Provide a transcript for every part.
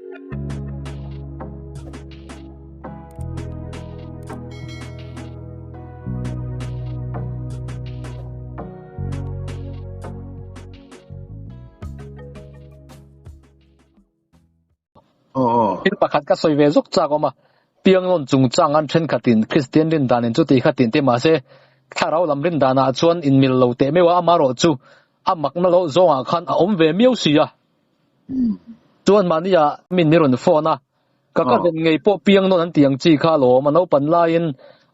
Thil pakhat ka sawi ve zawk chak awm a, Pianglawn chungchang an thenkhatin Kristian rindanin chuti kha tin te mahse thlarau lam rindanah chuan inmil lo teh meuh a, amaherawhchu a makna loh zawngah khan a awm ve miau si a. Chuan mahnia min mi rawn phone a, ka cousin ngei pawh Pianglawn an tih ang chi kha alawm, a naupan laiin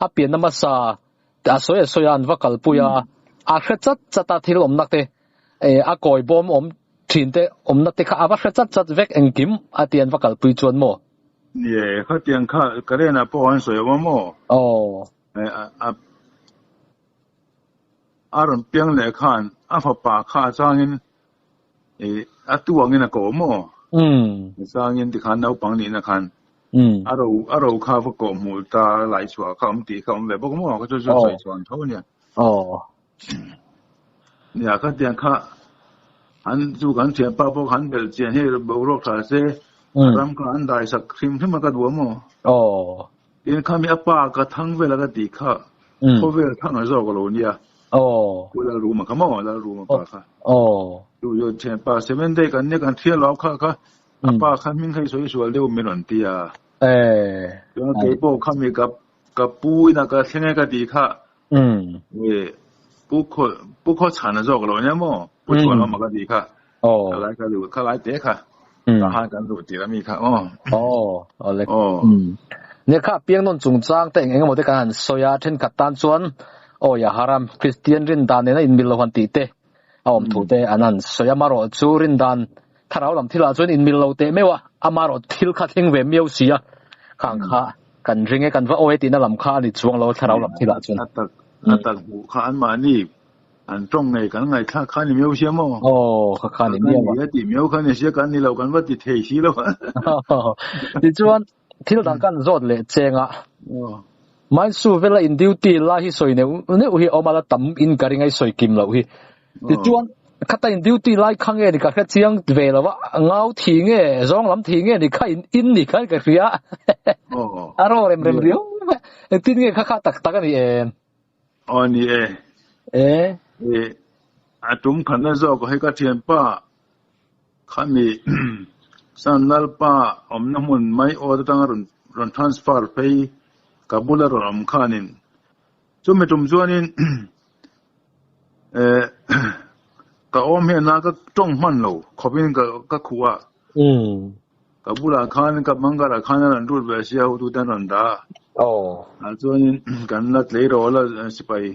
a pianna hmasa a sawi a sawi a an va kalpui a, a hre chat chat a thil awmna te a kawi bawm awm thin te awmna te kha a va hre chat chat vek engkim a ti an va kalpui chuan maw? Nie, khatiang kha Karen ah pawh an sawi awm a maw? Aw. A a rawn piang leh khan a fapa kha a changin a tu angin a ko maw? A changin tikhan naupang nihna khan a ro a ro kha va kawh hmuh ta lai chhuah kha awm tih kha awm ve bawk maw? Ka chu chu sawi chhuan tho nia. Aw. Nia khatiang kha an chu kan thianpa pawh khan belh chian hei boruak tha se a ram kha an dai sak hrim hrim a ka duh a maw? Aw. Tin khami a pa ka thang vel a ka tih kha khawvel thang a zawk a lo nia. Aw. Pu Lalruma kha maw? Lalruma pa kha. Aw. Chu chu thianpa 7 day kan nia kan thial lo kha kha a pa kha hming kha i sawi sual deuh min rawn ti a. Chuan kei pawh khami ka ka pu in a ka thleng e ka tih kha Pu khaw pu khaw chhan a zawk lo nia maw? Pu chhuan awm a ka tih kha. Ka lai ka duh kha lai te kha. Ka han kan duh tir ami kha aw. Aw awle. Nia kha piang nawn chungchang te eng eng emaw te kan han sawi a thenkhat tan chuan aw ya haram Kristian rin dan nena inmil lo han tih te a awm thu te an han sawi a marawh chu rin dan thlarau lam thilah chuan inmil lo teh meuh a amarawh thil kha thleng ve miau si a khang kha kan ring e kan va aw e tihna lam kha a ni chuang lo thlarau lam thilah chuan. A tak a tak hmuh kha anmahni an tawng ngei kan ngaihthlak kha a ni miau sia maw? Aw kha kha a ni miau a. Kan ni a tih miau kha a ni sia kan ni lo kan va ti thei si lo. Tichuan Thil dang kan zawt leh cheng a. Mainsu vela in duty lai hi sawi neuh neuh hi a awm a, la tam in ka ring a i sawi kim loh hi. Tichuan khata in duty lai kha nge ni ka hre chiang ve lo a, ngau thi nge, zawng lam thi nge ni kha in in ni khan ka hria. A ro rem rem riau mai. Engtin nge kha kha tak tak a ni em? Aw ni e. E. A tum khatna zawk hei ka thianpa Khami San Lalpa awmna hmun mai awt atanga rawn rawn transfer phei ka bula rawn awm khanin chumi tum chuanin eh ka awm hian a ka tawng hman lo khawpin ka ka khuh a ka bulah khan ka bangarah khan a rawn rut ve sia hotute an rawn dah a ah chuanin kan la tleirawl a sipai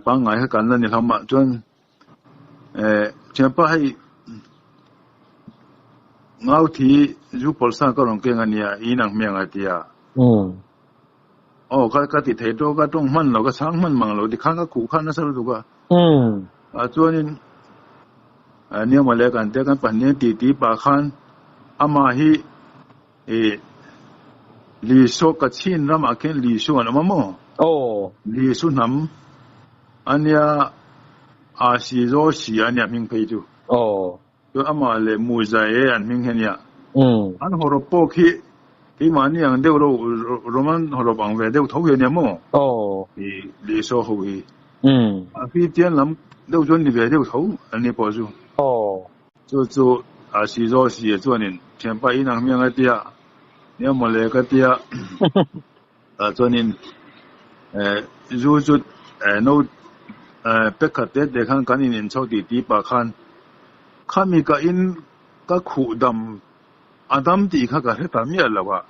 pangngai kha kan la ni hlawm a chuan Eh thianpa hei ngau thi zu pawl sang ka rawn keng ania in ang hmel a tia aw ka ka ti thei tawk a tawng hman lo ka chhang hman mang lo tikhan ka khuh khan nasa lutuk a ah chuanin nia mawle kan tia kan pahnih an titi pah khan amah hi ih Liso ka chhin ramah khian Liso an awm a maw Liso hnam Ania a si zaw si ania hming phei chu. Aw. Chuan amah leh Muzai e an hming hi ania. An hawrawp pawh khi keimahni ang deuh ro Roman hawrawp ang ve deuh tho hi ania maw? Aw. I Liso ho hi. A Kristian lam deuh chuan ni ve deuh tho an ni pawh chu. Aw. Chu chu a si zaw si a chuanin thianpa in ang hmiang a tia nia mawle ka tia. Tah chuanin eh zu chu eh no eh pack khat te te khan kan in en chho tih tih pah khan khami ka in ka khuh dam a dam tih kha ka hre ta miah lo a.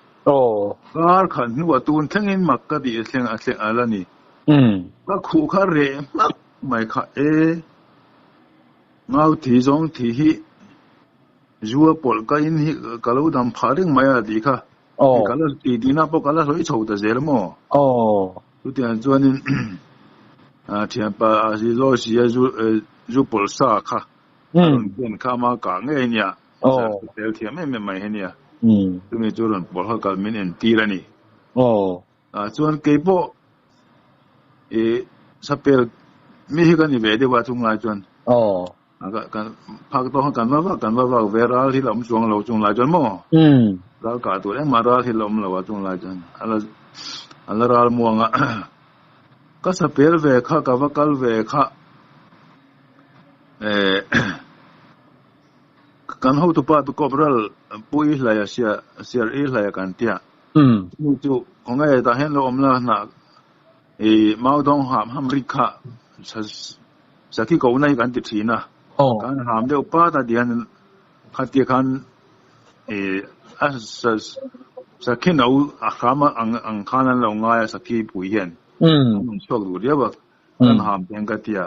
Kar khat hnuah tun thlengin mak ka tih thleng a thleng a la ni. Ka khuh kha reh hmak mai kha e ngau thi zawng thi hi zu a pawlh ka in hi ka lo dam phah reng mai a tih kha. Aw. Ka la ti tihna pawh ka la hlawih chho ta zel maw? Aw. Chutiang chuanin thianpa a si zawi si a zu zu pawlh sa kha a rawn ken kha ama kah ngei ania. Aw. Tel thiam em em mai hi ania. Chumi chu rawn pawlh kha kal min entir a ni. Aw. Chuan kei pawh i sapel mi hi ka ni ve deuh a chunglai chuan. Aw. Kan phak tawk kan va vak kan va vak ve ral hi la awm chuang lo chung lai chuan maw ral kah tur engmah ral hi la awm lo a chung lai chuan a la ral muang a ka sapel ve kha ka va kal ve kha eh kan hotupa tu kawp ral pu i hlaia sia siar i hlaia kan tia chu chu khawngaih tah hian lo awm la hnah I Maudawng ham ham rik kha sakhi ko na hi kan ti thin a, kan ham deuh pat a tihian khatia khan a sakhi no a hram ang khan an lo ngai a sakhi pui hian an rawn chhuak duh riau a, kan ham te hian ka ti a.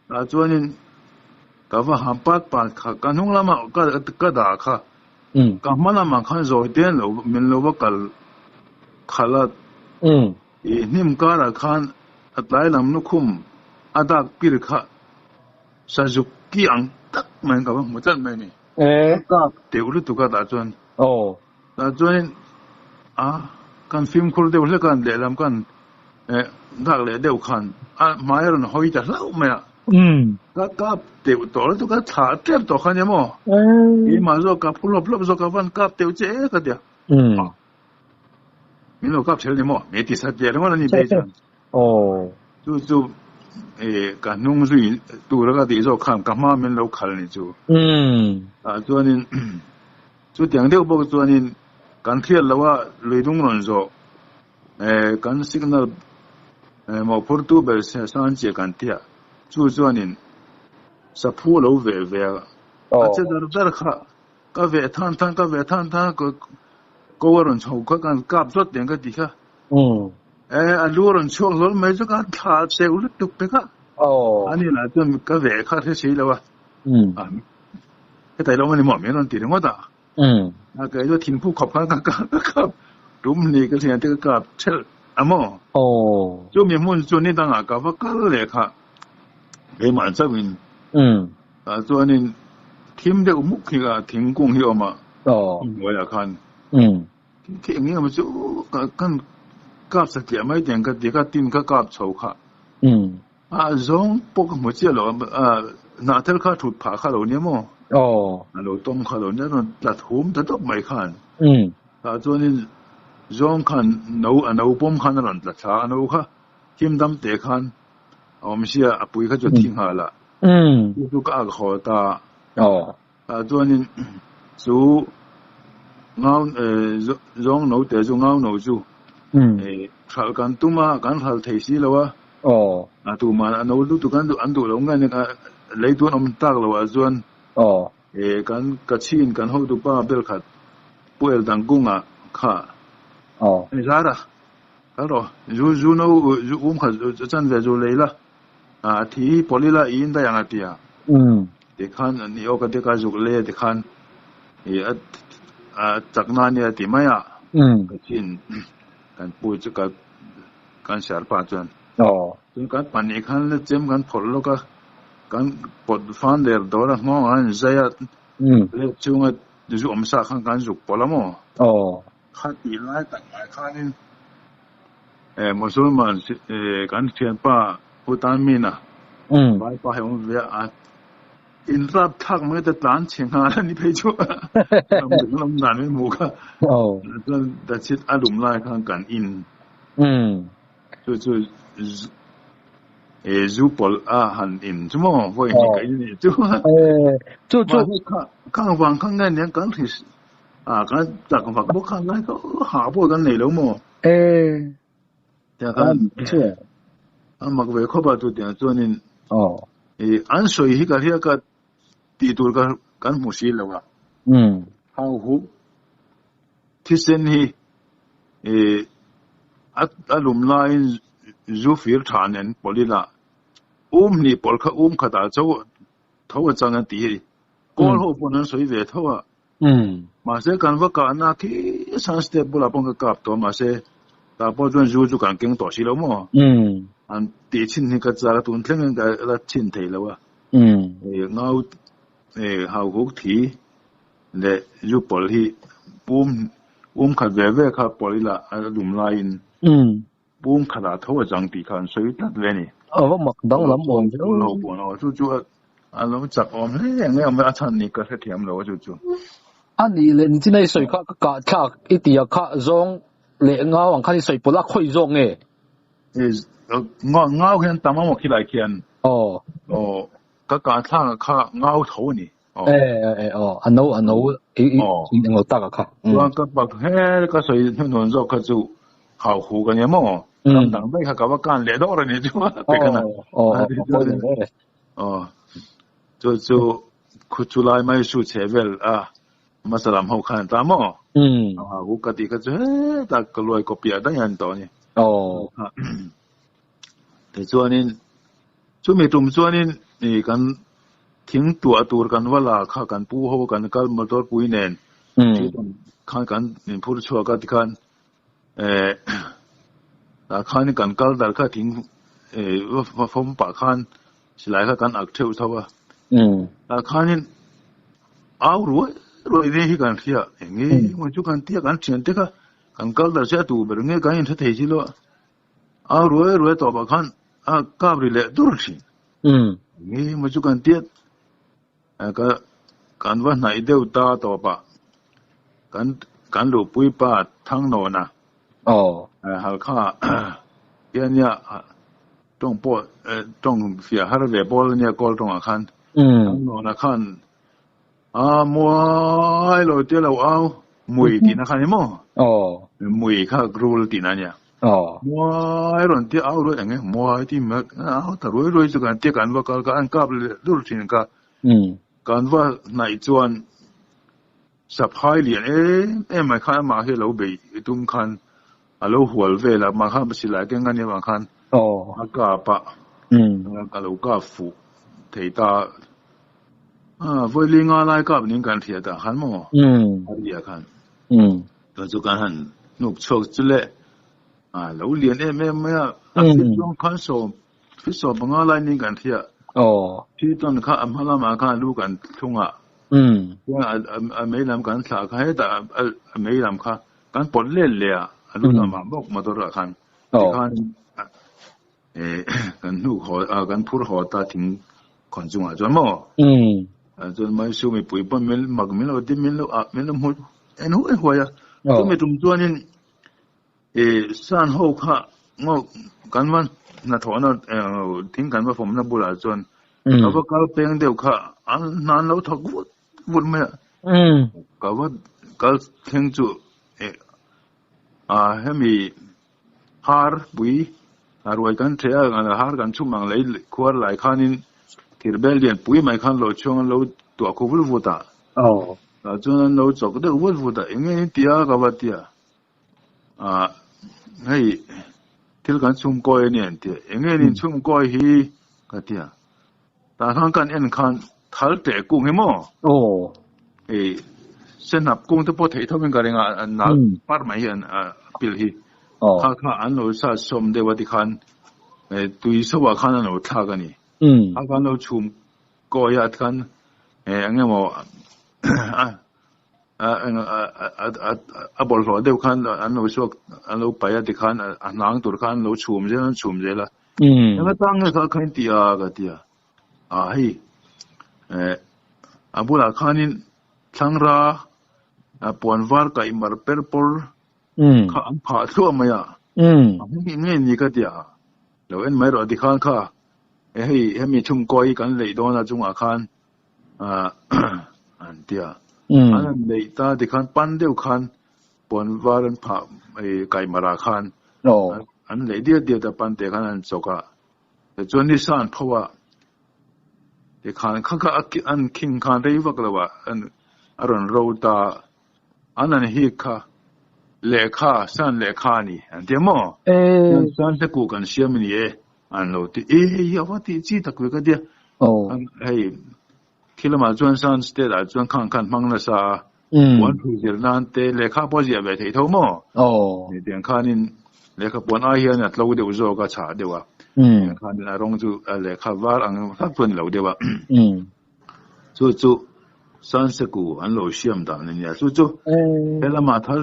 Tah chuanin ka va ham pat pat kha ka hnung lamah ka dah kha ka hma lamah khan zawi te lo min lo va kal khalh a. I hnim karah khan a tlai lam lukhum a dak pir kha sazuk ki ang tak maiin ka va hmu tlat mai a ni. Ka kap deuh lutuk a tah chuan. Tah chuanin a kan fimkhur deuh hlek a lehlam kan dak leh deuh khan a hmai a rawn hawi ta hlauh mai a. Ka kap deuh tawh lutuk a thlah tep tawh kha nia maw. Keimah zawk ka phu lawp lawp zawk a van kap deuh che e ka ti a. Min lo kap ṭhel ni maw? Me ti sat leh ringawt a ni phei chuan. Chu chu ka hnung zui tura ka tih zawk khan ka hma min lo khal ni chu. Tah chuanin chutiang deuh bawk chuanin kan hriat loh a lui dung rawn zawh kan signal mawhphurtu ber Sanchia kan tia chu chuanin saphu a lo veh ve a, a che dar dar kha. Ka veh than than, ka veh than than a, ko a rawn chho kha kan kap zawt teng ka ti kha. E, a lu a rawn chhuak hlawl mai chu ka thla teuh lutuk pek a. Ani lah chuan ka veh kha hre si lo a. Heta i lo awm a ni maw? Min rawn ti ringawt a. A kei chu thinphu khawp khan ka kap tum ni ka thiante ka kap thelh a maw? Chumi hmun chu ni dangah ka va kal leh kha keimah chauhin. Tah chuanin thim deuh hmuk hi a thingkung hi a awm a, hnuaiah khan khi eng emaw chu kan kap satliah mai teng ka ti kha tin kha kap chho kha a zawng pawh ka hmu chiah lo a hnah thel kha thut phah kha lo nia maw a lo tawm kha lo nia rawn tla thum ta tawp mai khan tah chuanin zawng khan no a no pawm khan a rawn tla thla a no kha thim dam teh khan a awm sia a pui kha chu a thi nghal a. Chu chu ka ak haw ta. Tah chuanin chu ngau zawng no te chu ngau no chu hralh kan tum a, kan hralh thei si lo a. A tumah a no lutuk an duh an duh lo nge nia lei tun awm tak lo ah chuan kan ka chhin kan hotupa bel khat Pu Eldangkunga kha a zar a. Kal rawh, zu zu no zu um kha chan ve zu lei la, a thi pawlh ila i in daih ang a ti a. Tikhan ni aw ka ti ka zuk lei a tikhan i a a chak na ania a ti mai a. Ka chin kan pu chu ka kan siar pa chuan. Chuan kan pahnih khan la chem kan phawrh lawk a, kan pawt fan der dawr a nghawng ah an zai a, lek chhunga zu awm sa khan kan zuk pawlh a maw. Kha tih lai tak mai khanin Musulman kan thianpa Pu Tan Mina vaipa hi a awm ve a, in rap thlak mai te tlan chhe nghal a ni phei chu lam lam dan min hmuh kha chuan dachhit a lum lai khan kan in chu chu zu pawlh a han in chu maw vawi hnih ka in a nih chu chu chu khang vang kha nge nia kan hris A kan tak vak bawk khan lai kha ha pawh kan nei lo maw? E. Tiang khan a mak ve khawp a chu tiang chuanin aw i an sawi hi ka hria ka tih tur ka kan hmu si lo a. Hau hu thisen hi i a a lum laiin zu fir tha nen pawlh ila um hnih pawlh kha um khatah cho tho a chang an tih hi kawl ho pawn an sawi ve tho a. Mahse kan va kahna khi san step bulah pawh ka kap tawh mahse tah pawh chuan zu chu kan keng tawh si lo maw? An tih chhin hi ka chak a tun thleng in ka la chhin thei lo a. Ngau hau huk thi leh zu pawlh hi pum um khat ve ve kha pawlh ila a lum laiin pum khatah tho a chang tih kha an sawi tlat ve a ni. A va mak danglam awm viau. Chu chu a. A lo chak awm hle nge awm a chhan ni ka hrethiam lo a chu chu. A nih leh nichin a i sawi kha ka kah thlak i tih a kha zawng leh ngau ang khan i sawi pawlh a khawi zawk nge? Ngau hian tam a maw khilai khian? Aw. Aw ka kah thlak a kha ngau tho a ni. Aw. E e aw a no a no i i englo tak a kha. Chuan ka pak he ka sawi hnuhnawn zawk kha chu hau hu ka nia maw? Ram dang daih kha ka va kan leh dawr a ni chu a pe khan a. Aw aw. Aw chu chu khu chu lai mai su chhe vel a hmasa lam ho khan ta maw? A hu ka tih kha chu hetah ka luai copy ah daih a ni tawh a ni. Aw. Tichuanin chumi tum chuanin i kan thing tuah tur kan va la kha kan pu ho kan kal motor pui nen khan kan inphur chhuak a tikhan eh tah khan kan kal dar kha thing eh va fawm pah khan silai kha kan ak theuh tho a tah khanin au ruai ruai ve hi kan hria eng nge maw chu kan tia kan thian te kha kan kal dar sia tur ber nge kan inhre thei si lo a. A ruai ruai tawh pah khan a kap ri leh dur thin. Nge maw chu kan tiat ka kan va hnaih deuh ta tawh pah kan kan luhpui pa Thangnawna Halkha hian nia tawng pawh tawng fiah har ve pawl ania kawl tawngah khan Thangnawna khan a muai lo tia lo au mui tihna kha ni maw? Mui kha rul tihna ania. Muai rawn tia au ruai eng nge muai tih mai au ta ruai ruai chu kan tia kan va kal kha an kap leh dur thin kha. Kan va hnaih chuan saphai lian em em mai khan amah hi a lo bei tum khan a lo hual vel a, amah khan silai keng a nia vang khan a kap a, a lo kap fuh thei ta a, vawi nga lai kap niin kan hriat ah khan maw a ri ah khan chuan chu kan han hnuk chhuak chu le a lo lian em em mai a, a fit zawng khan sawm fit sawm panga lai niin kan hria thi tawn kha a hma lamah khan a lu kan thlung a, chuan a mei lam kan thlah kha hetah a mei lam kha Kan pawt let leh a, a lu lamah bawk motor ah khan tikhan kan hnuk haw a kan phur haw ta thing khawn chungah chuan maw chuan mai su mipui pawn min mak min lo ti min lo ah min lo hmu en huai huai a chumi tum chuanin san ho kha ngaw kan va hnathawhna thing kan va fawmna bulah chuan ka va kal peng deuh kha an hna an lo thawk vut vut mai a ka va kal thleng chu eh a hemi har pui a ruai kan ṭheh a har kan chhum ang lei khuar lai khanin thir bel lian pui mai khan lo chhuang an lo tuah khu vut vut a tah chuan an lo chawk deuh vut vut a eng nge in ti a ka va ti a ah hei thil kan chhum kawi a ni an ti a eng nge in chhum kawi hi ka ti a. Tah khan kan en khan thal teh kung hi maw? Aw. Hei senap kung te pawh theih tho in ka ring a, an nal par mai hi an pil hi. Aw. Kha kha an lo sa sawm deuh a tikhan tui so ah khan an lo thlak a ni. Kha khan lo chhum kawi a tikhan eng emaw a bawlhhlawh deuh khan an lo suak an lo paih a tikhan a hnang tur khan an lo chhum zel an chhum zel a. Eng atang nge kha kha in ti a ka ti a, ah hei eh a bulah khanin thlangra puan var kaih mar per pawr kha an phah thluah mai a, a hming eng nge ni ka ti a, lo en mai rawh tikhan kha eh hei hemi chhungkawi kan leih dawn a chungah khan ah an ti a, an han leih ta tikhan pan deuh khan Puan var an phah kaih marah khan an leih diat diat a, pante khan an chawk a, tichuan ni sa an pho a, tikhan kha kha an khing khan rei vak lo ah a rawn ro ta, an an hik kha lehkha san lehkha a ni an ti a maw? San te kuh kan siam a ni e an lo ti, e hei a va tih chi tak ve ka tia, hei khi lamah chuan san state ah chuan khang khan hmang nasa a, Puan thu zir nan te lehkha pawh ziah ve theih tho maw? Tiang khanin lehkha puan ai hian a tlo deuh zawk a, chhah deuh a. Tiang khanin a rawng chu lehkha var ang hlak chu a ni lo deuh a. Chu chu Sanseku an lo siam dan a nia. Chu chu he lamah thal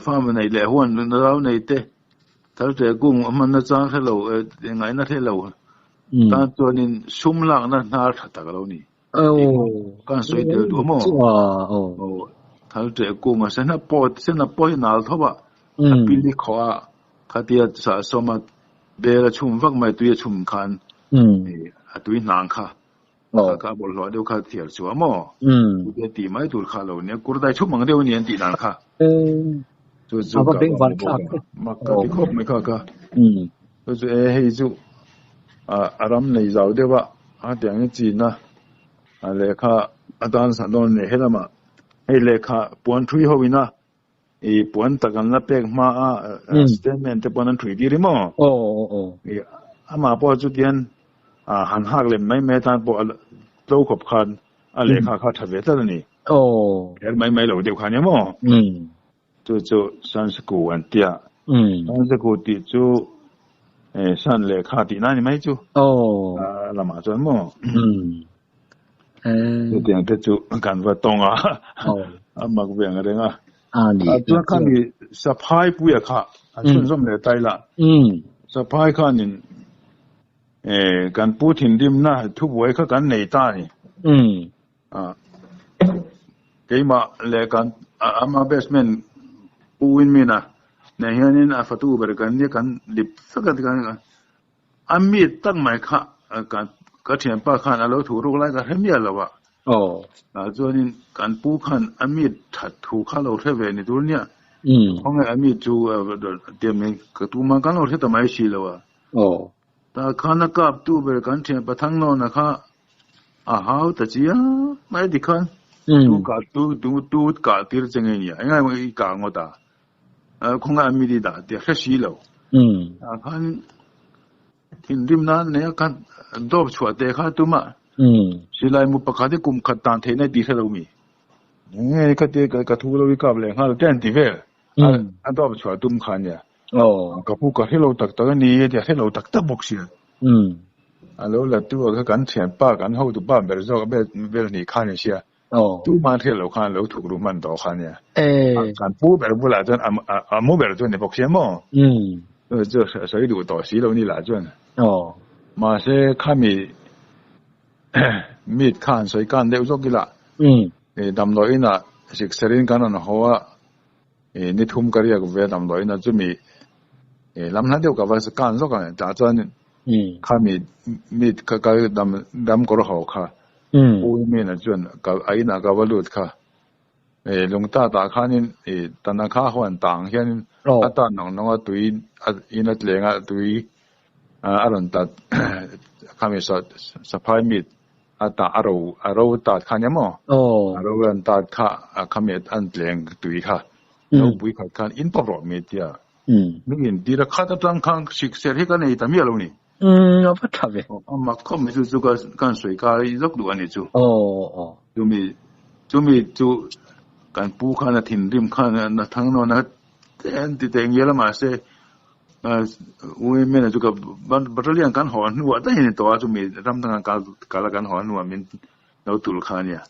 farm nei leh huan rau nei te thal ṭe kung a hmanna chang hre lo, ngaihna hre lo. Tan chuanin sum lakna hnar tha tak a lo ni. Kan sawi tel duh maw? Aw, thal ṭeh kunga sena pawh sena pawh hi nal tho a, a pili khawh a, khatia sahsawm a bel a chhum vak mai tui a chhum khan a tui hnang kha kha kha a bawlhhlawh deuh kha thiar chhuah maw? Chutia tih mai tur kha a lo nia, kur dai chhum ang deuh a ni an tih dan kha. Chu chu ka va hmu bawk a, mak ka ti khawp mai kha kha. Chu chu e hei chu a ram nei zau deuh a, a tiang hi chin a, a lehkha atan sa dawn leh helamah hei lehkha puan thui ho ina i puan tak an la pek hma a statement te pawn an thui tir i maw? Amah pawh chutian han hak lem mai mai atan pawh tlo khawp khan a lehkha kha tha ve tlat a ni. Kher mai mai lo deuh kha nia maw? Chu chu Sansaku an tia. Sansaku tih chu San lehkha tih na ni mai chu. A lamah chuan maw? Chutiang te chu kan va tawng a, a mak ve ang reng a. Chuan kha mi Saphai puia kha a chhunzawm leh ta ila. Saphai khanin kan pu thinrimna thubuai kha kan nei ta a ni. Keimah leh kan ama basement pu in min a nen hianin a fatu ber kan nia kan lip vek a tikhan a mi tak mai kha kan ka thianpa khan a lo thu ruk lai ka hre miah lo a tah chuanin kan pu khan a mi that thu kha lo hre ve ni tur nia khawnge a mi chu tiam in ka tumah kan lo hre ta mai si lo a tah khan a kap tu ber kan thianpa Thangnawna kha A hau ta chiang mai tikhan tu kah tu tu tu kah tir che nge nia engai maw i kah ngawt a khawngaih a mi ti dah tia hre si lo ah khan thinrim nan nei a khan dawp chhuah teh kha tuma silai mu pakhat hi kum khat tan theihna i ti hre lo mi nge khatia ka thu lo i kap leh nghal te an ti vel a dawp chhuah tum kha nia ka pu ka hre lo tak tak a ni a tia hre lo tak tak bawk sia. A lo la tu a kha kan thianpa kan hotu pa ber zawk a bel hnih kha ni sia. Tumah hriat loh khan a lo thuk ru hman tawh kha nia. Kan pu ber bulah chuan a mu ber chu a ni bawk sia maw? Chu sawi duh tawh si lo ni lah chuan. Mahse khami meet khan sawi kan deuh zawk ila damdawi inah siksarin kan rawn haw a. Ni thum ka riak ve damdawi inah chumi lam hla deuh ka va kan zawk a tah chuan khami meet kha ka dam dam kawr ho kha u Mena chuan ka a inah ka va lut kha lungta tah khanin tana kha huan tang hianin a tan nawng nawng a tui in a tleng a tui a rawn tat khami saphai meet A tah a ro a ro tat kha nia maw? A ro an tat kha a khami an tleng tui kha nopui khat khan in pawp rawh mi tia mi in tir a khat atang khan hrik ser hi ka nei ta miah lo ni. A va tha ve. A mak khawp mai chu chu ka kan sawi kai zawk duh a ni chu. Chumi chumi chu kan pu khan a thinrim khan a thang nawn a an ti teh ngial a mahse Women chu ka battalion kan haw hnuah daih a ni tawh a chumi ram danga kal kal a kan haw hnuah min lo tul kha a nia.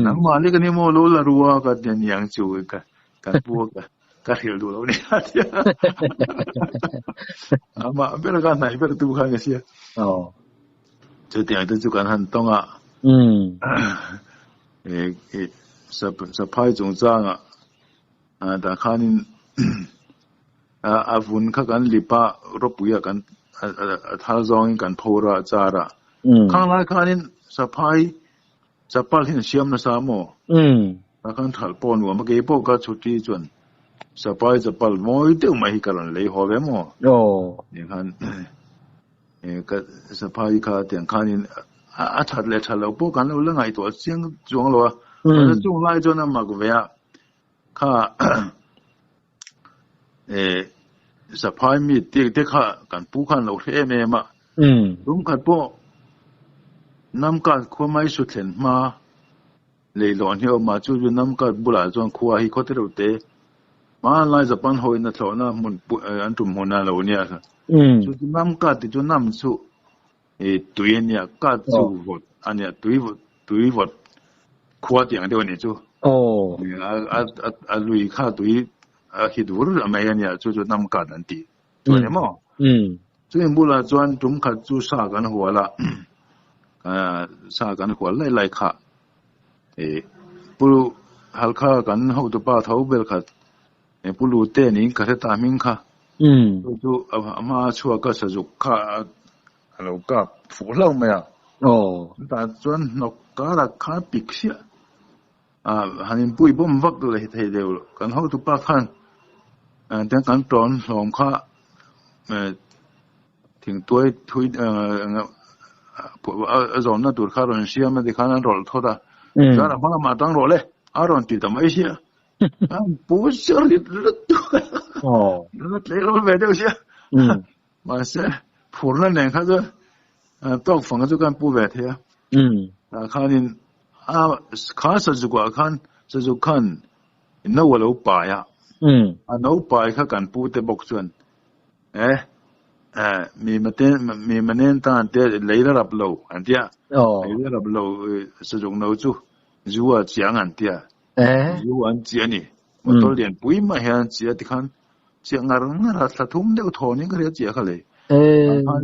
Nangmah lek a ni maw lo la ru a ka ti a niang chu ka kan pu a ka hrilh duh lo nia a ti a. Amah ber kha hnaih ber tu kha a ni sia. Chutiang te chu kan han tawng a. Saphai chungchangah tah khanin A vun kha kan lip a, rawpuia kan a thar zawngin kan phawr a, char a. Khang lai khanin saphai chapal hian siam nasa maw? Tah khan thalh pawh nuam a, kei pawh ka chhuti chuan saphai chapal mawi deuh mai hi ka rawn lei haw ve maw? Tiang khan ka saphai kha tiang khanin a that leh that loh pawh kan lo la ngaihtuah chiang chuang lo a, mahse chung lai chuan a mak ve a, kha Saphai mi tir te kha kan pu khan lo hre em em a. Tum khat pawh Namkat khua mai su thlen hma leihlawn hi a awm a, chu chu Namkat bulah chuan khua hi khaw te reuh te hmanlai Japan ho in a thlawhna hmun an tum hmun a lo nia. Chu chu Namkat tih chu Nam chu tui a nia, kat chu vawt a nia, tui tui vawt khua tih ang deuh a nih chu. A lui kha tui a hit vur mai a nia, chu chu Nam kat an tih chu a ni maw? Chumi bulah chuan tum khat chu sa kan hual a, sa kan hual lai lai kha ih pu Halkha kan hotupa tho ber khat pu Lute niin ka hre ta hming kha chu chu a hma chhuak a sazuk kha a lo kap fuh hlauh mai a. Chutah chuan hnawk karah khan pik siah a han inpui bawm vak leh thei deuh loh. Kan hotupa khan tiang kan tawn hlawm kha thingtuai thui a zawnna tur kha a rawn siam a tikhan an rawlh thawt a. Chuan a hma lamah tang rawh le a rawn ti ta mai sia. Pu sia rit lut lut tlei ve deuh sia. Mahse, phurna nen kha chuan tawk fang chu kan pu ve thei a. Tah khanin a kha sazukah khan sazuk khan no a lo pai a. A no pai kha kan pu te bawk chuan e mi mate mi manen tan te lei la rap lo an tia. Lei la rap lo sazuk no chu zu a chiang an tia. Zu an chi a ni. Motor lian pui mai hian an chi a tikhan Chiah ngar ngar a, thla thum deuh thawn in ka hria chiah kha le. An khan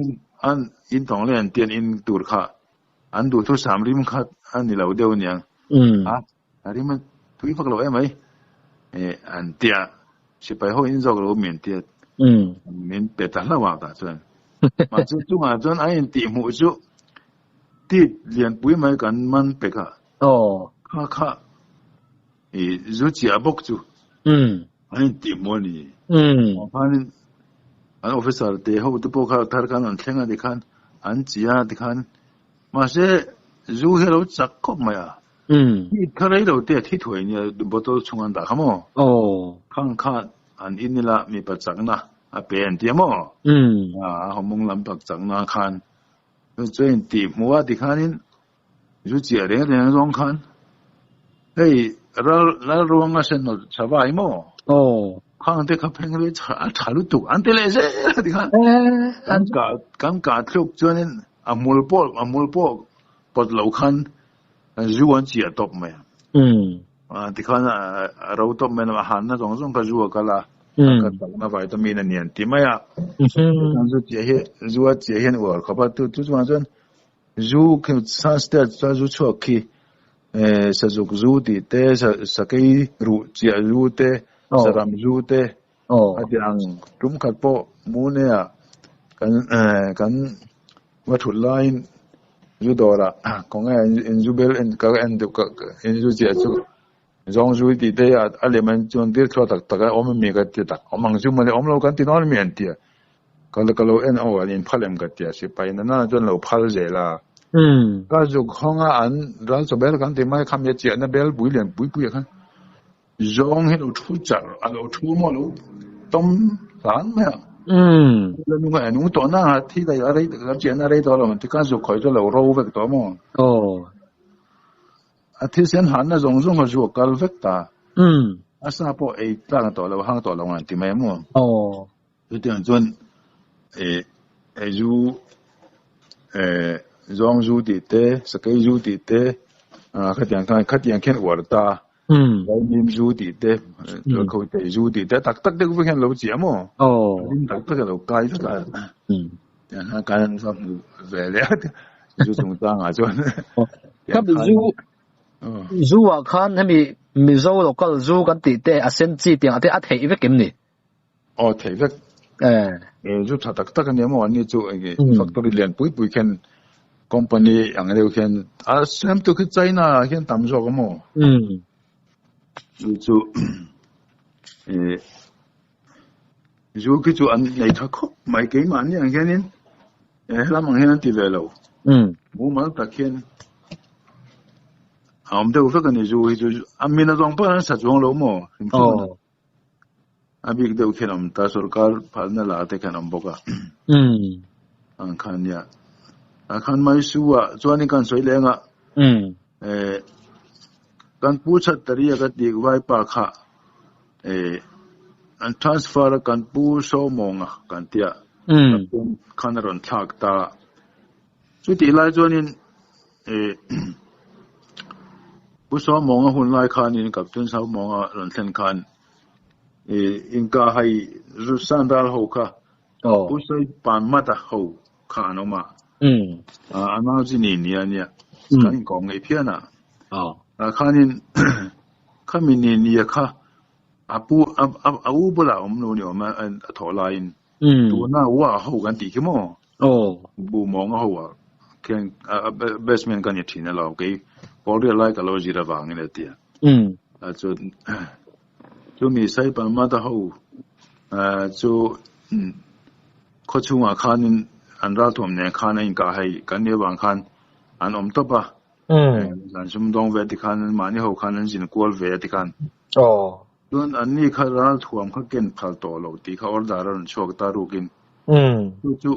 an in tawng leh an tian in tur kha an duh thu sam rim kha a ni lo deuh aniang. A, a rim a tui vak lo em mai. E, an tia sipai ho in zawk lo min tia min pe ta hlauh a tah chuan. Mahse chungah chuan a intih hmuh chu tit lianpui mai kan man pek a. Kha kha i zu chiah bawk chu. An intih hmuh a ni. Tah khanin an officer te ho te pawh kha thar khan an thleng a tikhan an chi a tikhan mahse zu hi a lo chak khawp mai a. Heat kha rei lo te a thi thuai nia bottle chhung an dah kha maw? Khang kha an in ila mipa chakna a pe an ti a maw? A hawmawng lam pak chakna khan chu a intih hmuh a tikhanin Zu chiah reng reng zawng khan hei ral Lalruanga senhnawt Savai maw? Aw. Khang te kha pheng le a tha lutuk an ti leh zel a ti khan. Kan kah kan kah thluk chuanin a hmul pawh a hmul pawh pawt lo khan zu an chiah tawp mai a. Tikhan a ro tawp mai a hanna zawng zawng kha zu a kal a. Ka takna vitamin a ni an ti mai a. Zu chiah hi zu a chiah hian uar khawp a chu chuan chuan Zu khi Shan State chuan zu chhuak khi sazuk zu tih te, sakei ruh chiah zu te, saram zu te a ti ang. Tum khat pawh Mune ah kan kan va thut laiin zu dawrah khawnge in zu bel en ka en duh ka in zu chiah chu zawng zu tih te a lem an chuan tir thluak tak tak a awm ami ka ti tak awm ang chu mawle awm lo kan ti dawn ami an ti a. Ka ka lo en aw an inphal em ka ti a, sipai nana chuan lo phal zel a. Ka zuk hawng a an ral chaw bel kan ti mai kha mi chiahna bel pui lian pui pui ah khan zawng hi lo thu char a lo thu maw lo tawm hlan mai a. La nung a nung tawh na a thi daih a rei a chiahna rei tawh lo ang ti khan zuk khawih chu a lo ro vek tawh maw. A thisen hanna zawng zawng a zuak kal vek ta. A sa pawh ei tlang tawh lo hang tawh lo ang ti mai maw. Chutiang chuan eh zu eh zawng zu tih te, sakei zu tih te ah khatiang khan khatiang khian uar ta Vaimim zu tih te, Khawi zu tih te tak tak deuh vek hian lo chiah maw? Rim tak tak a lo kai vek a. Tiang khan kan va hmu ve leh a zu chungchangah chuan. Khami zu zu ah khan hemi Mizo local zu kan tih te a sen chi tiang ah te a theih vek em ni? Aw theih vek. Eh zu tha tak tak ania maw anni chu enge factory lian pui pui khian company ang deuh khian a siam tu khi China ah khian tam zawk a maw. Chu chu eh zu khi chu an nei tha khawp mai keimahni ang hianin eh helam ang hian an ti ve lo. Mumal tak hian a awm deuh vek a ni zu hi chu a min a zawng pawh an sa chuang lo maw hrim hrim a. A bik deuh khian awm ta, sorkar phalna la te khian awm bawk a. Ang khan nia. A khan mai su a, chuanin kan sawi leng a. Eh, kan pu chat tari a ka tik vai pa kha. Eh, an transfer a kan pu sawmawng a kan tia. Khan a rawn thlak ta. Chutih lai chuanin eh Pu Sawmawnga hun lai khanin Captain Sawmawnga rawn thlen khan eh inka hai San ral ho kha Pu Sai Pan Mata ho kha an awm a. A nau chi ni ni a nia. Kan inkawm ngei phian a. Tah khanin khami ni ni a kha a pu a u bulah a awm lo ni awm a a thawh laiin tuna wa ho kan tih khi maw? Bu mawnga ho ah khian basement ka ni thin alo kei pawl riat lai ka lo zir avangin a ti a. Chuan chumi Sai Pan Mata ho chu khaw chhungah khanin an ralthuam nen khan a inkah hei kan nih avang khan an awm tawp a. An sumdawng ve ti khan mahni ho khan an zin kual ve a ti khan. Chuan anni kha ralthuam kha ken phal tawh loh tih kha order a rawn chhuak ta rukin. Chu chu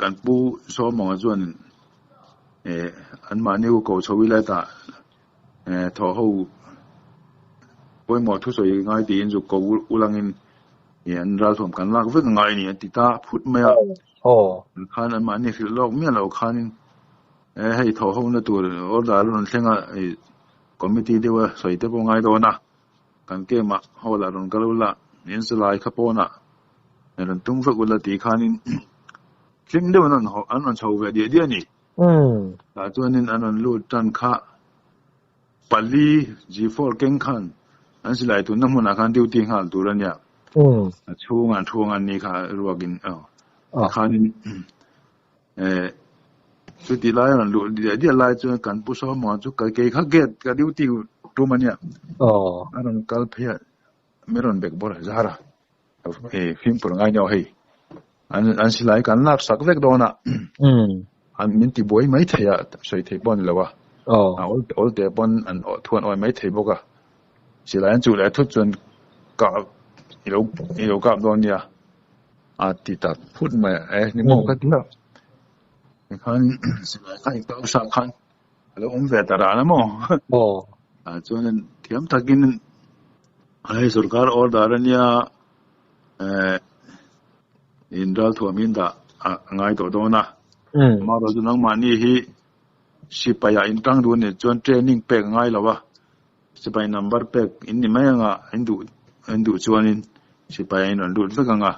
kan pu Sawmawng chuan anmahni u ko chho ila tah Thaw ho pawimawh thusawi ngai tiin zuk ko ulangin an ralthuam kan lak vek angai a ni an ti ta phut mai a. Khan anmahni hrilh lawk miah loh khanin hei thaw ho na tur order a rawn thleng a, committee deuha sawi te pawh ngai dawn a, kan camp ah hall ah rawn kal ula, in silai kha pawnah rawn tum vek ula tih khanin hlim deuh an rawn chho ve diah diah a ni. Tah chuanin an rawn lut tan kha pali G4 keng khan an silai tunna hmunah khan duty nghal tur a nia. A chhungah an thuang an ni kha ruakin tikhanin chuti lai a rawn luh diah diah lai chuan kan pu Sawma chu kei kha gate ka duty tum a nia. A rawn kal phei a, mi rawn bek bawr a zar a. Fimkhur ngai nia hei an silai kan lak sak vek dawn a an min ti buai mai thei a sawi thei pawh a ni lo a awl te pawn an thu an awi mai thei bawk a silai an chuh leh thut chuan kah i lo kap dawn nia a ti ta phut mai a e ni maw ka ti a tikhan silai kha i kau sa khan a lo awm ve ta ran a maw chuan thiam takin Hei sorkar order a nia eh in ralthuam in dah a ngai tawh dawn a. Amaherawhchu chu nangmahni hi sipai ah in tang duh a nih chuan training pek a ngai lo a, sipai number pek in ni mai anga in duh in duh chuanin sipai ah in rawn lut vek anga.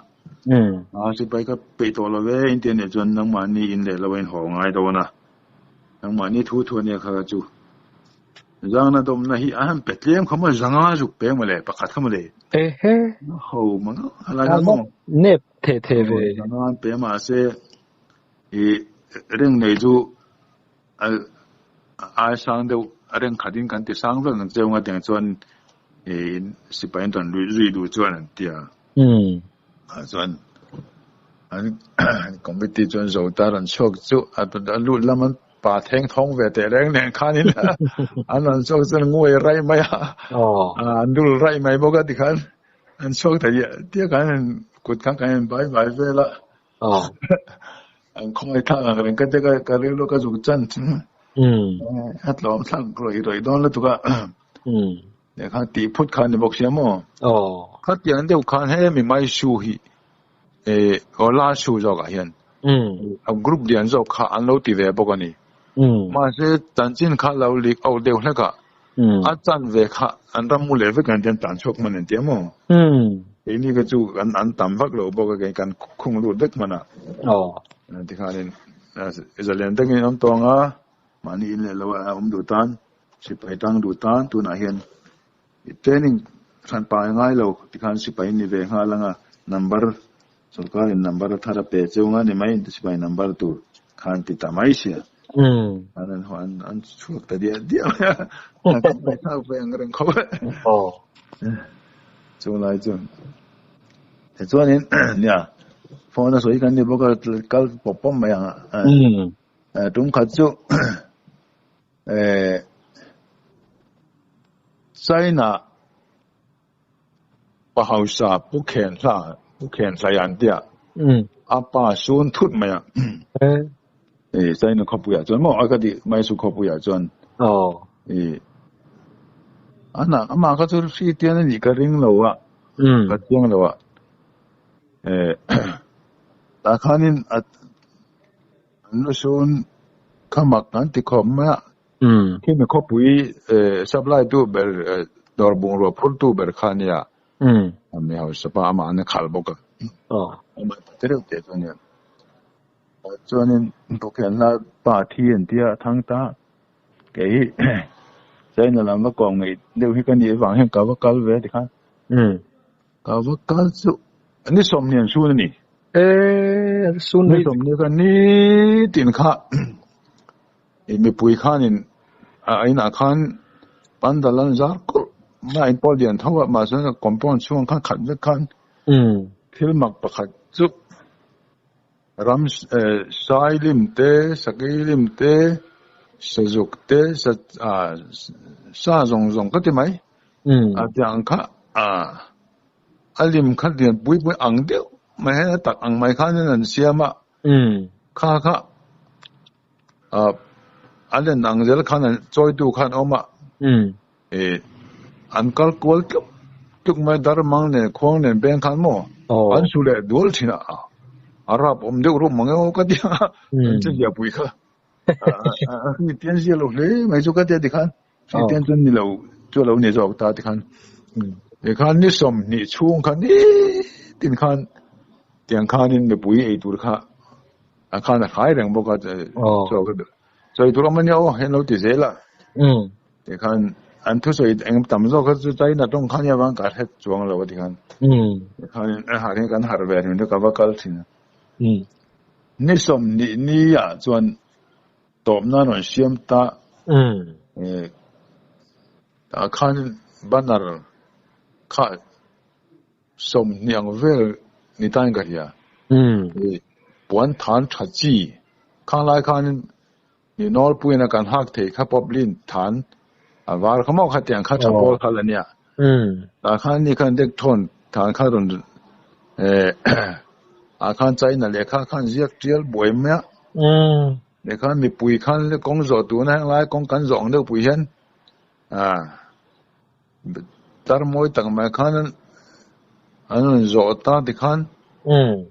A sipai kha peih tawh lo ve in ti a nih chuan nangmahni in leh lo a in haw ngai dawn a, nangmahni thu thu a nia kha chu. Zangna dawmna hi a han pe tlem kha maw zanga zuk pe maw le pakhat kha maw le. Ehe. Ho maw halai kha maw. Nep the the ve. Zanga an pe mahse i reng nei chu ai sang deuh a reng khat in kan ti sang vek ang cheu nga tiang chuan i sipai an rawn luih zui duh chuan an ti a. Chuan an committee chuan zo ta rawn chhuak chu a lut lam an pa theng thawng ve teh reng nen khanin an rawn chhuak chuan nguai raih mai a an dul raih mai bawk a tikhan an chhuak thei tia kan kut khan kan in bai bai vel a an khawngaih thlak ang reng ka te ka rilru ka zuk chan a tlawm thlak rawih rawih dawn lutuk a. Lehkha tih phut kha a ni bawk sia maw? Khatiang deuh khan he mi mai su hi aw la su zawkah hian a group lian zawk kha an lo ti ve bawk a ni. Mahse chanchin kha lo leak out deuh hlek a, a chan ve kha an ram mu leh vek an ti an tan chhuak hman an ti a maw? Keini kha chu an tam vak lo bawk a kei kan khung lut vek hman a. Tikhanin zalen takin an awm tawng a, mahni in leh lo a awm duh tan. Sipai tang duh tan tunah hian training hran pa ngai lo tikhan sipai ni ve nghal anga number sorkar in number a thar a pe cheu nga ni mai sipai number tur khan ti ta mai sia an an an an chhuak ta diah diah mai a an kan mai thak ve ang reng khawp chu lai chuan tichuanin nia phone a sawi kan ni bawk a kal pawp pawp mai ang a tum khat chu China pa hausa Pu Khenhla, Pu Khenhlai an tia, a pa sun thut mai a. China khawpuiah chuan maw a ka tih Mysore khawpuiah chuan amah kha chu hri tian a nih ka ring lo a, ka chiang lo a. Tah khanin a An lu sun kha mak an ti khawp mai a, khimi khawpui supply tu ber dawr bungrua phur tu ber kha a nia, a mi hausa pa amah an a khalh bawk a. Oh. Amah te reuh te chu ania. Chuanin Bawkhianna pa thi an tia a thang ta. Kei hi China lam va kawm ngeih deuh hi ka nih avang hian ka va kal ve a tikhan. Ka va kal chu ni sawmhnih an sun a ni. E an sun Ni sawmhnih kha nitin kha mipui khanin a inah khan pandal an zar kulh mai a, in pawl lian tho a, mahse compound chhungah khan khat vek khan thil mak pakhat chu Ram sai lim te, sakei lim te, sazuk te, sa zawng zawng ka ti mai. A tiang kha a lim kha lian pui pui ang deuh mai hian a tak ang mai khanin an siam a. Kha kha a len ang zel khan an chawitu khan a awm a. An kal kual tluk tluk mai darmang nen khuang nen beng khan maw an su leh dual thin a a rap awm deuh rup mang emaw ka tia an che zia pui kha a hri tian zia lo hle mai chu ka tia tikhan hri tian chuan ni lo chu lo ni zawk ta tikhan tikhan ni sawmhnih chhung khan ni tin khan tiang khanin mipui ei tur kha a khan a hlai reng bawk a sawi tur awm ania aw heng lo ti zel a. Tikhan an thusawi eng tam zawk kha chu China tawng khan hian vang ka hret chuang lo a tikhan. Tikhan a har hi kan harh ve thin chu ka va kal thin a. Ni sawmhnih ni ah chuan tawpna rawn siam ta. Tah khan banner kha sawmhnih ang vel ni tain ka hria. Puan than tha chi khang lai khanin Ni nawlpuiin a kan hak thei kha poplin than a var kha maw khatiang kha tha pawl kha la nia. Tah khan ni khan dek thawn than kha rawn ah khan China lehkha khan ziak tial buai mai a. Lehkha mipui khan kawng zawh tuna heng lai kawng kan zawh ang deuh pui hian tar mawi tak mai khan an rawn zawh ta tikhan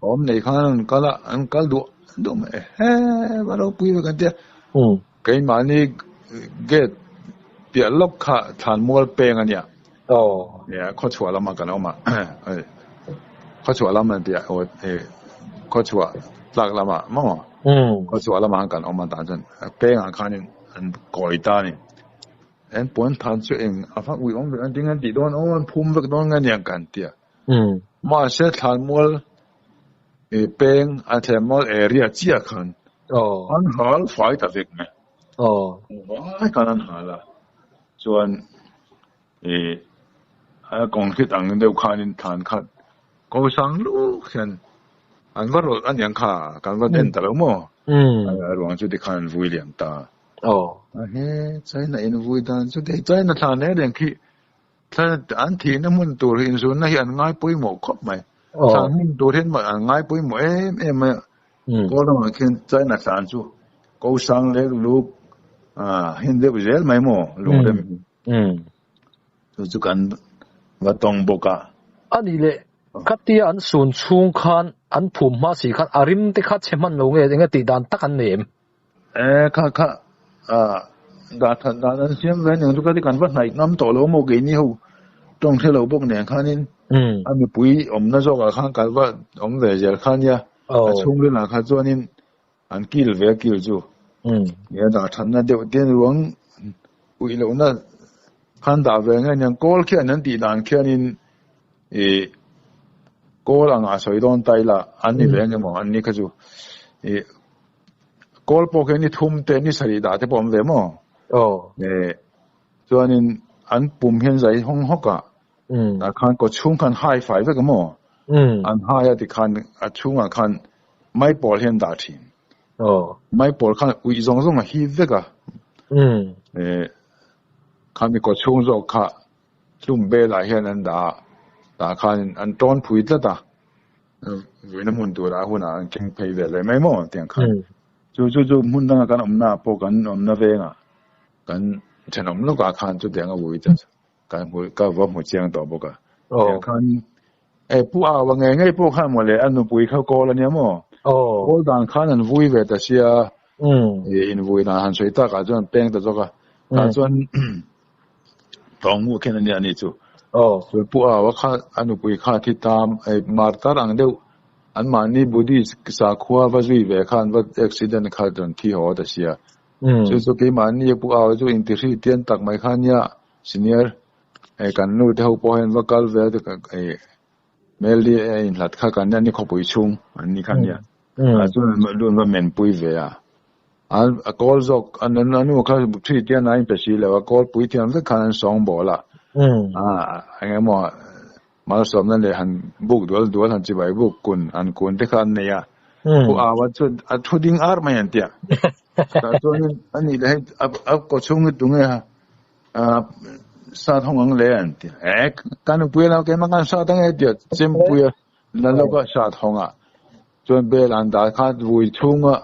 awm nei khan an rawn kal a an kal duh duh mai ehe va ropui ve kan tia keimahni gate piah lawk kha thlan mual peng a nia khawchhuah lamah kan awm a khawchhuah lam an tia khawchhuah tlak lamah maw khawchhuah lamah kan awm a tah chuan pengah khanin an kawi ta a ni. En puan than chu eng a va ui awm ve an ding an tih dawn aw an phum vek dawn nge aniang kan ti a. Mahse thlanmual i peng a thlanmual area chiah khan an hal fai ta vek mai. Vai khan an hal a chuan i a concrete ang deuh khanin thlan khat ko sang luk hian an va rawlh aniang kha kan va en ta lo maw? A ruang chu tikhan an vui liam ta. Aw. A he, China in vui dan chu thei China thlan reng reng khi thla an thihna hmun tur hi inzunna hi an ngai pawimawh khawp mai. Thlan hmun tur hian an ngai pawimawh em em mai a. Kawl ramah khian China thlan chu ko sang lek luk hin deuh zel mai maw lungrem hi. Chu chu kan va tawng bawk a. A nih leh khatia an sun chhung khan an phum hma si khan a rim te kha chhe hman lo nge eng nge tih dan tak an nei em? E kha kha a dah that dan an siam ve aniang chu ka ti kan va hnaih ngam tawh lo maw keini ho tawng hre lo bawk nen khanin a mipui awmna zawkah khan kan va awm ve zel kha nia a chhungril ah kha chuanin an kil ve a kil chu nia dah thatna deuh te ruang uih lohna khan dah ve nge aniang kawl khian an tih dan khianin ih kawl angah sawi dawn ta ila an ni ve ang emaw an ni kha chu ih. Kawl pawh khi ni thum te ni sarih dah te pawh awm ve maw? Aw. Eh, chuanin an pum hian zai hawng hawk a, tah khan kaw chhung khan hai fai vek a maw? An hai a tikhan a chhungah khan maipawl hian dah thin. Aw. Maipawl khan uih zawng zawng a hip vek a. Eh, khami kaw chhung zawk kha hlum belah hian an dah a, tah khan an tawn phui tlat a. Vuina hmun turah hunah an keng phei ve leh mai maw tiang khan. Chu chu chu hmun danga kan awmna pawh kan awmna vengah kan thenawm lawkah khan chutiang a vui chu kan hmu ka va hmu chiang tawh bawk a. Tiang khan e pu au a ngei ngei pawh khan mawle a nupui kha kawl ania maw. Kawl dan khan an vui ve ta sia in vui dan han sawi takah chuan peng ta zawk a. Tah chuan tawng mu khen ania ani chu. Oh. Chuan Pu Aua kha a nupui kha a thi ta a, martar ang deuh anmahni Buddhist sakhua va zui ve khan va accident kha rawn thi haw ta sia. Chu chu keimahni Pu Aua chu intihri tian tak mai kha nia senior kan nu te ho pawh hian va kal ve a Meldi a inhlat kha kan nia ni khawpui chhung an ni kha nia. Chuan an va menpui ve a. An a kawl zawk an an anu kha thi tian a in pe si lo a kawl pui thiam vek khan an sawng bawl a a eng emaw malsawmna leh han buk dual dual han chibai buk kun an kun te kha an nei a pu awa chu a thu ding ar mai an tia tah chuanin a nih leh hei a kaw chhung hi tunge a sat hawng ang le an tia e ka nupui a lo keimah khan sat ang e tia chempui a la lawk a sat hawng a. Chuan bel an dah kha vui chhunga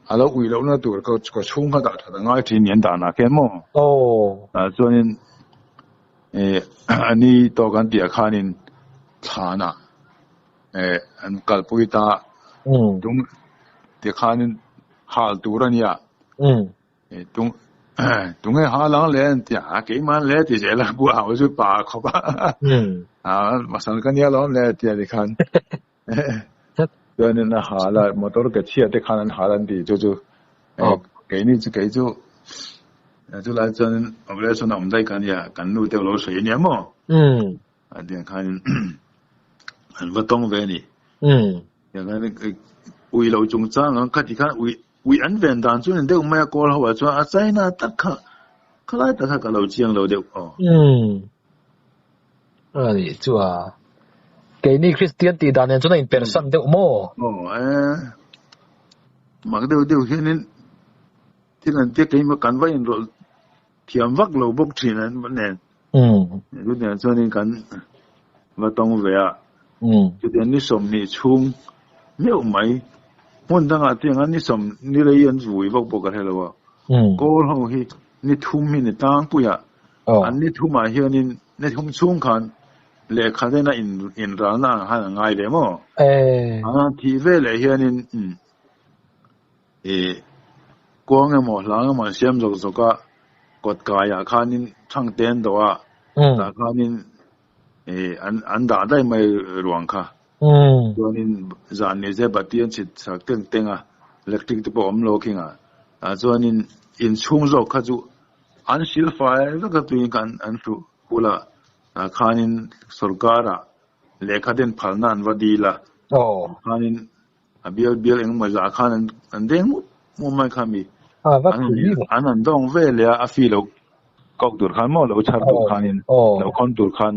a lo ui lohna tur ka ka chhung kha dah that a ngai thin ni an danah khian maw? Aw. Tah chuanin eh a ni tawk an tih ah khanin thlanah eh an kalpui ta tung ti khanin hal tur a nia. Tung tunge ha lang le an ti a keimah le ti zel a bu hau chu pa khawp a. A pasal ka nia lawm le tia ti khan. Chuanin a hal a motor ke chhiat te khan an hal an ti chu chu keini chu kei chu chulai chuanin operation a awm daih kha nia kan nu te lo sawi ania maw a tiang khanin an va tawng ve a ni tiang khan ui lo chungchang ang khati khan ui ui an ven dan chu ni deuh mai a kawl ho ah chuan a China tak kha khalai tak kha ka lo chiang lo deuh aw. A nih chu a. Keini Kristian tih dan nen chuan a inpersan deuh maw? Aw e. Mak deuh deuh hianin thil an tia keimah kan va inrawlh thiam vak lo bawk thin an nen. Chutiang chuanin kan va tawng ve a. Chutiang ni 20 chhung meuh mai hmun dangah tiang a ni sawm ni rei an vui vak bawk a hre lo a. Kawl ho hi ni thum hi ni tlangpuiah An ni thumah hianin ni thum chhung khan lehkha tena inralna ang khan an ngai ve maw? A thih veleh hianin ih kuang emaw hlang emaw an siam zawk zawk a, kawt kaiah khanin thang te an dawh a, tah khanin ih an dah daih mai ruang kha. Chuanin zan ni se bati an chhit sak teng teng a, electric te pawh a awm lo khing a, tah chuanin inchhung zawk kha chu An silfai vek a tuin kha an hluh hul a, tah khanin sorkara lehkha den phalna an va dil a, khanin a bial bial engemaw zah khan an deng mup mup mai kha mi. An han dawng ve leh a, a fi lo kawk tur khan maw lo chhar tur khanin lo khawn tur khan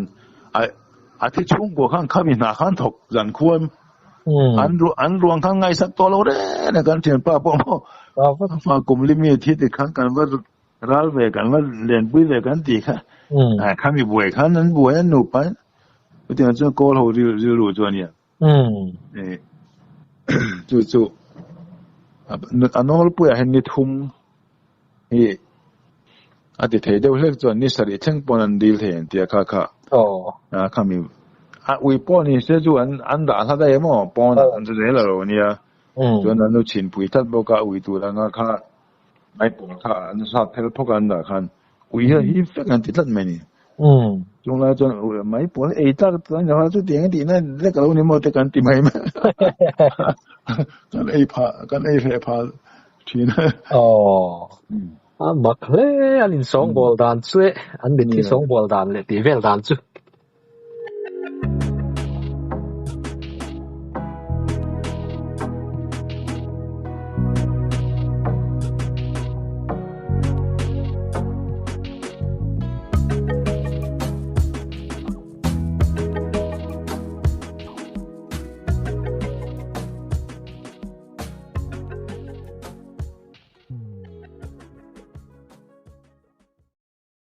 a thi chhungkua khan khami hna khan thawk zan khuam an ruang khan ngaihsak tawh lo reng a kan thianpa pawh maw fa kum li mi thi ti khan kan va ral ve kan va lenpui ve kan tih kha khami buai khan an buai an nupa in chutiang chuan kawl ho rilru chu a nia chu chu a nawlpuiah hian ni thum hi a ti thei deuh hlek chuan ni sarih thleng pawn an dil thei an tia kha kha khami a ui pawh ni se chu an an dah hla daih emaw pawn an chu zel alo nia chuan an lo chhinpui tlat bawk a ui tur anga kha Mai pawl kha an sap phel phawk a an dah khan ui hian hi vek an ti tlat mai ni. Chung lai chuan mai pawl ei tlak chuan ni lo chutiang a tihna lek alo ni maw te kan ti mai mai. Kan ei phah kan ei hreh phah thin a. Aw. A mak hle an insawngbawl dan chu e, an mitthi sawngbawl dan leh tih vel dan chu.